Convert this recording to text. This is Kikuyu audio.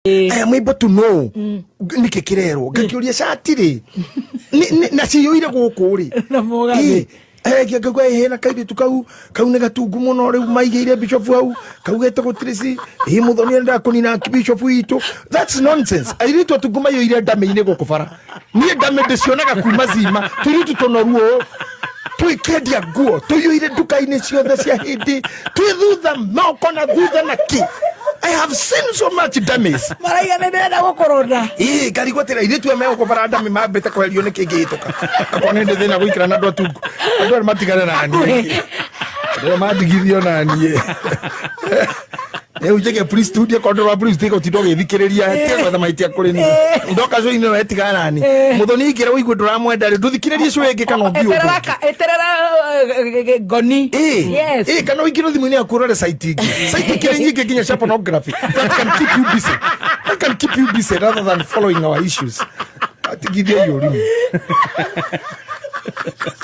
I am able to know nĩkĩ kĩrerwo. Ngakĩũria cati rĩ na ciyũire gũkũ rĩ. Na mũgathĩ. Ngĩngagua hena kairĩtu kau kau nĩ gatungu mũno rĩu maigĩire bishop hau kau getagwo Tracy ĩ mũthoni endaga kũnina bishop witũ. That's nonsense. Airĩtu atungu maiyũire ndamĩ-inĩ gũkũ bara. Niĩ ndamĩ ndĩcionaga kuma zima. Tũirĩtu tũnoru ũũ twĩkĩendia nguo tũiyũire nduka-inĩ ciothe cia hĩndĩ twĩ thutha moko na thutha na kĩ. I have seen so much dummies. Maraiga nĩ ndĩrenda gũkũrũnda. Ĩĩ, ngarigwo atĩrĩ, airĩtu aya megũkũ bara ndamĩ mambĩte kweherio nĩ kĩngĩhĩtũka. Akorwo nĩ ndĩ thĩna gũikara na andũ atungu, andũ aya matigane na niĩ, rĩo mandigithio na niĩ rĩu njĩke priesthood. Akorwo ndũrwa priesthood, gũtinda ũgĩthikĩrĩria, tiga gwetha mahĩtia kũrĩ niĩ. Ndoka cũinĩ we tigana nani mũthoni ingĩra ũigue ndũramwenda rĩ, ndũthikĩrĩrie cũ ĩngĩ kana ũthiĩ ũndũ Eterera ũngĩ. Eterera ngoni. Ĩĩ. Yes. Ĩĩ, kana ũingĩre thimũ-inĩ yaku ũrore site ingĩ, site ikĩrĩ nyingĩ nginya cia pornography that can keep you busy, that can keep you busy rather than following our issues. Atigithie ũrimũ.